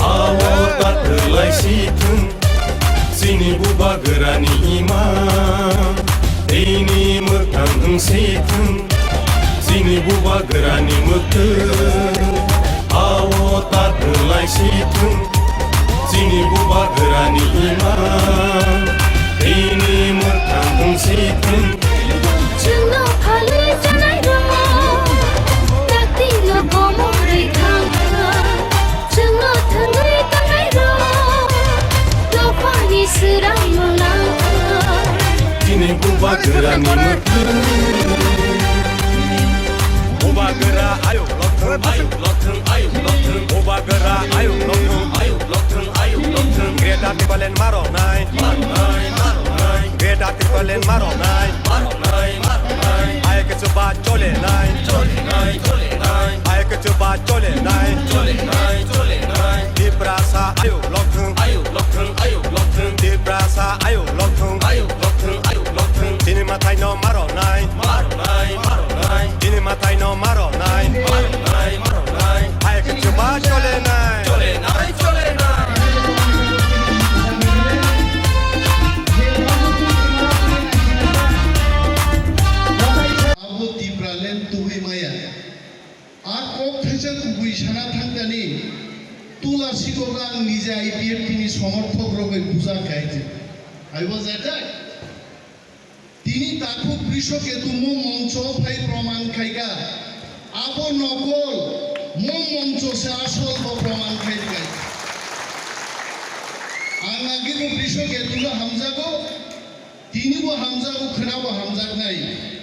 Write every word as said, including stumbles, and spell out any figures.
Ao ta twlai si thung, chini bubagrani imang, tini mwthang wng si thung, chini bubagrani mwthang. Ao ta twlai si thung, chini bubagrani imang, tini mwthang wng si thung. Chwngno phalwi chanairok, taktino komorwi thangkha. Chwngno thangwi tongnairok, dophani swrangno langkha. Chini bubagrani mwthang. Bubagra ayuk lokthung, ayuk lokthung, ayuk lokthung. Bubagra ayuk lokthung, ayuk lokthung, ayuk lokthung. Greater Tipraland maroknai, maroknai, maroknai. Greater Tipraland maroknai, maroknai, maroknai. Hai khe chuba cholenai, cholenai, cholenai. Hai khe chuba cholenai, cholenai, cholenai. Tiprasa ayuk lokthung, ayuk lokthung, ayuk lokthung. Tiprasa ayuk lokthung, ayuk lokthung, ayuk lokthung. Chini mwthangno maroknai, maroknai, maroknai. Chini mwthangno maroknai, maroknai, maroknai. Hai khe chuba cholenai, cholenai, cholenai. Abo Tipraland tubui maya. A kok thaisa kubui sana thangkani, tula sikok ang nije I P F T ni somorthok rok bai bujak kaiche. I was attacked. Tini takhuk Brishoketu mo mongcho phai proman khaika. Abo nokol, mo mongcho se asol bo proman khai kai. Ang agi bo Brishoketu no hamjago, tini bo hamjago, khwna bo hamjaknai.